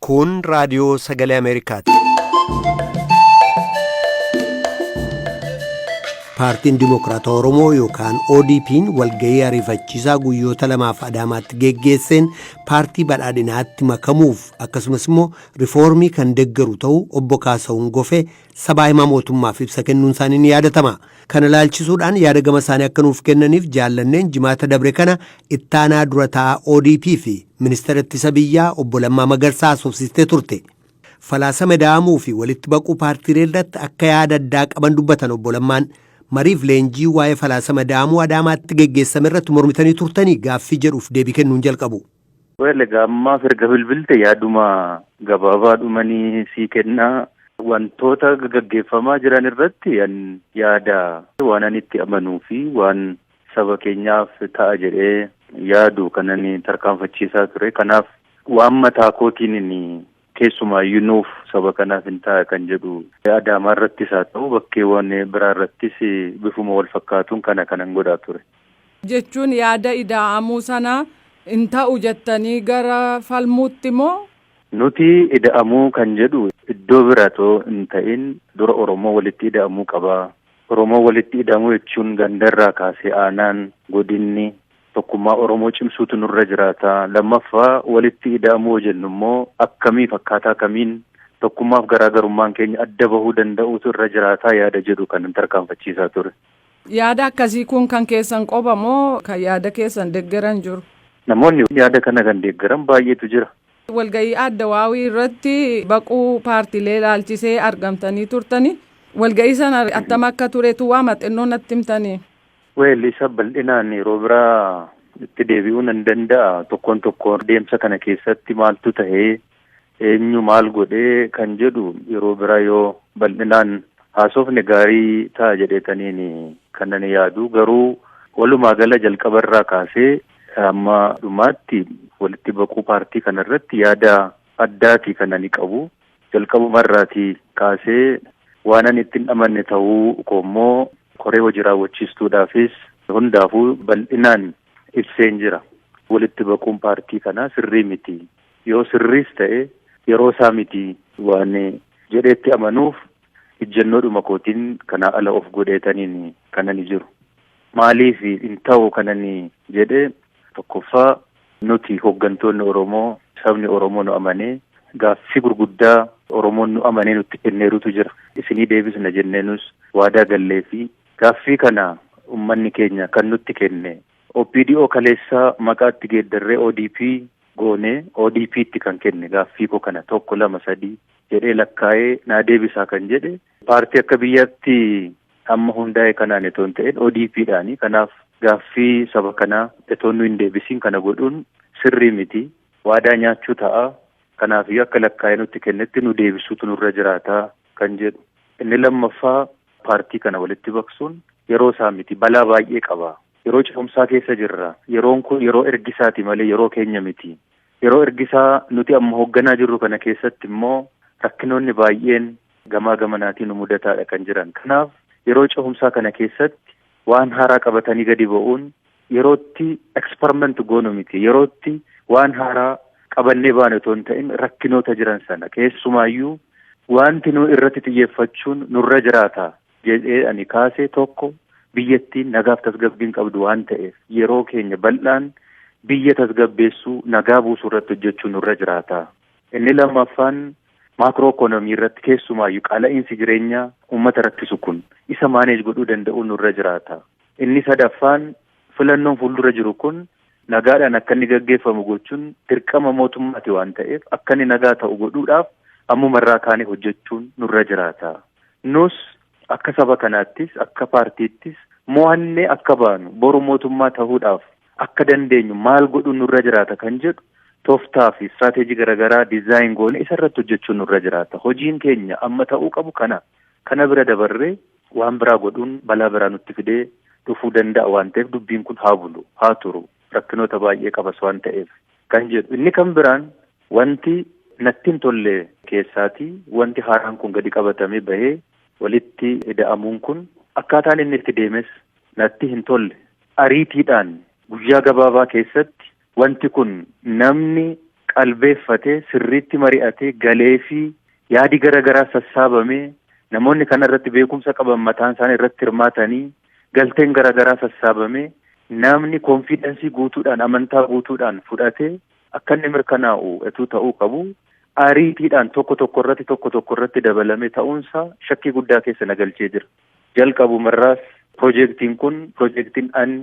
Kun raadiyoo sagalee Ameerikaati. Paartiin Dimokiraatawaa Oromoo yookaan ODP'n walgahii ariifachiisaa guyyoota lamaaf Adaamaatti geggeesseen paartii badhaadhinaatti makamuuf akkasumas immoo rifoormii kan deggeru ta'uu obbo Kaasahuun Gofee sabaa himaa mootummaaf ibsa kennuun isaanii ni yaadatama. Kana ilaalchisuudhaan yaada gama isaanii akka nuuf kennaniif jaallanneen jimaata dabre kana ittaanaa dura taa'aa ODP fi ministeera ittisa biyyaa obbo Lammaa Magarsaa haasofsiistee turte. Falaasama ida'amuu fi walitti baquu paartiilee irratti akka yaada addaa qaban dubbatan obbo Lammaan. Mariif leenjii waa'ee falaasama ida'amuu Adaamaatti geggeessame irratti mormitanii turtanii gaaffii jedhuuf deebii kennuun jalqabu. Well egaa ammaaf erga bilbilte yaaduma gabaabaadhumanii sii kennaa. Wantoota gaggeeffamaa jiran irratti an yaada waan ani itti amanuu fi waan saba keenyaaf ta'a jedhee yaadu kanan tarkaanfachiisaa ture. Kanaaf waan mataa kootiin inni keessumaayyuu nuuf saba kanaaf hin ta'a kan jedhu Adaamaa irrattis haa ta'u bakkeewwan biraa irrattis bifuma wal fakkaatuun kana kanan godhaa ture. Jechuun yaada ida'amuu sana hin ta'u jettanii gara falmuutti moo? Nuti ida'amuu kan jedhu iddoo bira otoo hin ta'in dura Oromoo walitti ida'amuu qaba. Oromoo walitti ida'amuu jechuun gandarraa kaasee aanaan, godinni tokkummaa Oromoo cimsuutu nurra jiraata. Lammaffaa walitti ida'amuu jennu immoo akkamiif akkaataa kamiin tokkummaaf garaagarummaan keenya adda bahuu danda'uutu irra jiraataa yaada jedhu kan tarkaanfachiisaa ture. Yaada akkasii kun kan keessan qofa moo kan yaada keessan deeggaran jiru? Namoonni yaada kana kan deeggaran baay'eetu jira. Walgahii Addawaawii irratti baquu paartiilee ilaalchisee argamtanii turtani. Walgahii sana attam akka turetu waa xinnoo natti himtanii. Well isa bal'inaan yeroo biraa itti deebi'uu nan danda'a. Tokkoon tokkoon deemsa kana keessatti maaltu tahee eenyu maal godhee kan jedhu yeroo biraa yoo bal'inaan haasofne gaarii ta'a jedheetaniin kanan yaadu. Garuu walumaa gala jalqabarraa kaasee hamma dhumaatti walitti baquu paartii kanarratti yaada addaati kan ani qabu. Jalqabumarraatii kaasee waan ani ittiin amanne ta'uu koommoo koree hojii raawwachiistuudhaafis hundaafuu bal'inaan ibseen jira. Walitti baquun paartii kanaa sirrii miti. Yoo sirriis ta'e yeroo isaa miti waan jedheetti amanuuf ejjennoodhuma kootiin kanaa ala of godheetaniin kan ani jiru. Maaliif hin ta'u kan ani jedhe tokkoffaa nuti hooggantoonni Oromoo sabni Oromoo nu amanee gaaffii gurguddaa Oromoon nu amanee nutti kenneerutu jira. Isinii deebisna jenneenus waadaa gallee fi gaaffii kana uummanni keenya kan nutti kenne OPDO kaleessaa maqaatti geeddarree ODP goonee ODP'tti kan kenne gaaffii koo kana tokko lama sadii jedhee lakkaa'ee naa deebisaa kan jedhe paartii akka biyyaatti amma hundaa'e kanaan itoo hin ta'in ODP'dhaani. Kanaaf gaaffii saba kanaa itoo nu hin deebisiin kana godhuun sirrii miti. Waadaa nyaachuu ta'a. Kanaafiyyuu akka lakkaa'ee nutti kennetti nu deebisuutu nurra jiraataa kan jedhu. Inni lammaffaa paartii kana walitti baqsuun yeroo isaa miti balaa baay'ee qaba. Yeroo ce'umsaa keessa jirra. Yeroon kun yeroo ergisaati malee yeroo keenya miti. Yeroo ergisaa nuti amma hoogganaa jirru kana keessatti immoo rakkinoonni baay'een gamaa gamanaatiin nu mudataadha kan jiran. Kanaaf yeroo ce'umsaa kana keessatti waan haaraa qabatanii gadi ba'uun yerootti eksperiment goonu miti. Yerootti waan haaraa qabannee baanu otoo hin ta'in rakkinoota jiran sana keessumaayyuu wanti nu irratti xiyyeeffachuun nurra jiraata jedhee ani kaase tokko biyyattiin nagaaf tasgabbiin qabdu waan ta'eef yeroo keenya bal'aan biyya tasgabbeessuu nagaa buusuu irratti hojjechuun nurra jiraata. Inni lammaffaan maakroo ikoonoomii irratti keessumaayyuu qaala'iinsi jireenyaa uummata rakkisu kun isa maaneej godhuu danda'u nurra jiraata. Inni sadaffaan filannoon fuuldura jiru kun nagaadhaan akka inni gaggeeffamu gochuun dirqama mootummaati waan ta'eef akka inni nagaa ta'u godhuudhaaf ammumarraa kaanee hojjechuun nurra jiraata. Nus akka saba kanaattis akka paartiittis mo'annee akka baanu boru mootummaa ta'uudhaaf akka dandeenyu maal godhuun nurra jiraata kan jedhu tooftaa fi istirateejii garaagaraa dizaayin goone isa irratti hojjechuun nurra jiraata. Hojiin keenya amma ta'uu qabu kana. Kana bira dabarree waan biraa godhuun balaa biraa nutti fidee dhufuu danda'a waan ta'eef dubbiin kun haa bulu, haa turu. Rakkinoota baay'ee qabas waan ta'eef kan jedhu. Inni kan biraan wanti natti hin tolle keessaatii wanti haaraan kun gadi qabatamee bahee walitti ida'amuun kun akkaataan inni itti deemes natti hin tolle. Ariitiidhaan guyyaa gabaabaa keessatti wanti kun namni Qalbeeffatee, sirriitti mari'atee, galee fi yaadi garaagaraa sassaabamee, namoonni kana irratti beekumsa qaban mataan isaanii irratti hirmaatanii, galteen garaagaraa sassaabamee, namni confidence guutuudhaan, amantaa guutuudhaan fudhatee akka inni mirkanaa'u etuu ta'uu qabu. Ariitiidhaan tokko tokko irratti, tokko tokko irratti dabalame ta'uunsaa shakkii guddaa keessa na galchee jira. Jalqabumarraas piroojeektiin kun piroojeektiin ani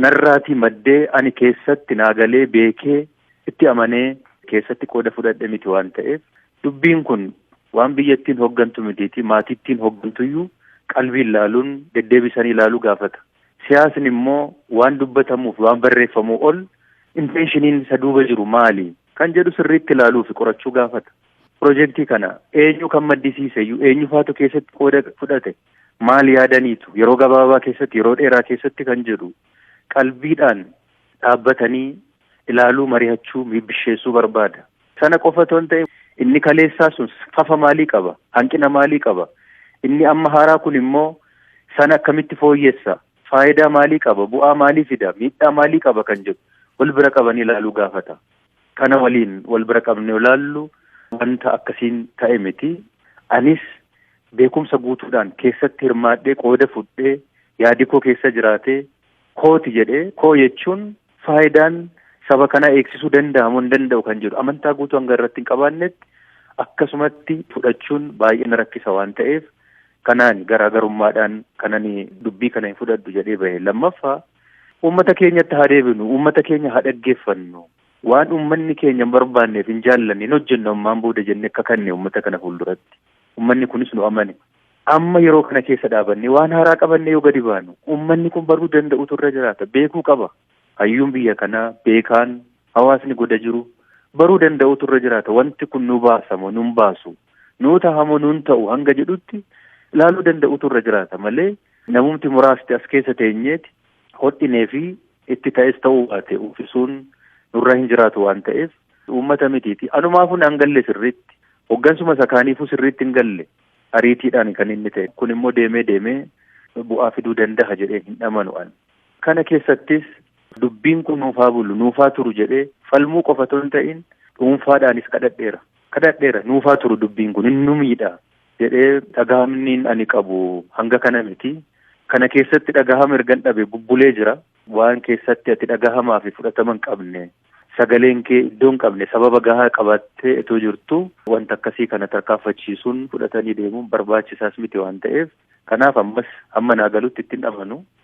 narraatii maddee, ani keessatti naagalee, beekee, itti amanee keessatti qooda fudhadhe miti waan ta'eef, dubbiin kun waan biyyattiin hoggantu mitiiti, maatittiin hoggantuyyuu qalbiin ilaaluun, deddeebisanii ilaaluu gaafata. Siyaasni immoo waan dubbatamuuf waan barreeffamuu ol intentioniin isa duuba jiru maali kan jedhu sirriitti ilaaluu fi qorachuu gaafata. Piroojeektii kana eenyu kan maddisiise iyyuu, eenyu faatu keessatti qooda fudhate, maal yaadaniitu, yeroo gabaabaa keessatti, yeroo dheeraa keessatti kan jedhu qalbiidhaan dhaabbatanii ilaaluu, mari'achuu, bisheessuu barbaada. Sana qofa otoo hin ta'e, inni kaleessaa sun fafa maalii qaba? Hanqina maalii qaba? Inni amma haaraa kun immoo sana akkamitti fooyyessa? Faayidaa maalii qaba? Bu'aa maalii fida? Miidhaa maalii qaba kan jedhu wal bira qabanii ilaaluu gaafata. Kana waliin wal bira qabnee ilaallu wanta akkasiin ta'e miti. Anis beekumsa guutuudhaan keessatti hirmaadhee, qooda fudhee, yaadi koo keessa jiraatee, kooti jedhee, koo jechuun faayidaan saba kanaa eegsisuu danda'amu hin danda'u kan jedhu amantaa guutuu hanga irratti hin qabaannetti akkasumatti fudhachuun baay'ee na rakkisa waan ta'eef, kanaan garaagarummaadhaan kanani dubbii kana hin fudhadhu jedhee bahe. Lammaffaa, uummata keenyatti haa deebinu, uummata keenya haa dhaggeeffannu. Waan uummanni keenya hin barbaanneef hin jaallanne hin hojjennu ammaan booda jennee akka kanne uummata kana fuulduratti. Uummanni kunis nu amane. Amma yeroo kana keessa dhaabanne waan haaraa qabanne yoo gadi baanu, uummanni kun baruu danda'utu irra jiraata, beekuu qaba. Hayyuun biyya kanaa, beekaan, hawaasni goda jiru baruu danda'utu irra jiraata. Wanti kun nu baasamoo nun baasu, nuu tahamoo nun ta'u hanga jedhutti ilaaluu danda'utu irra jiraata malee, namumti muraasti as keessa teenyeeti hodhinee fi itti ta'es ta'uu baate uffisuun nurra hin jiraatu waan ta'eef, uummata mitiiti. Anumaafuu naan galle sirriitti. Hoggansuma isa kaaniifuu sirriitti hin galle. Ariitiidhaan kan inni ta'e. Kun immoo deemee deemee bu'aa fiduu danda'a jedhee hin amanu an. Kana keessattis dubbiin kun nuufaa bulu, nuufaa turu jedhee falmuu qofa otoo hin ta'in dhuunfaadhaanis kadhadheera. Kadhadheera, nuufaa turu dubbiin kun, inni nu miidha jedhee. Dhagahamni ani qabu hanga kana miti. Kana keessatti dhagahama ergan dhabe bubbulee jira. Waan keessatti ati dhagahamaa fi fudhatama hin qabne, sagaleen kee iddoo hin qabne, sababa gahaa qabaattee itoo jirtu wanta akkasii kana tarkaanfachiisuun, fudhatanii deemuun barbaachisaas miti waan ta'eef, kanaaf ammas hamma naa galutti ittiin amanu.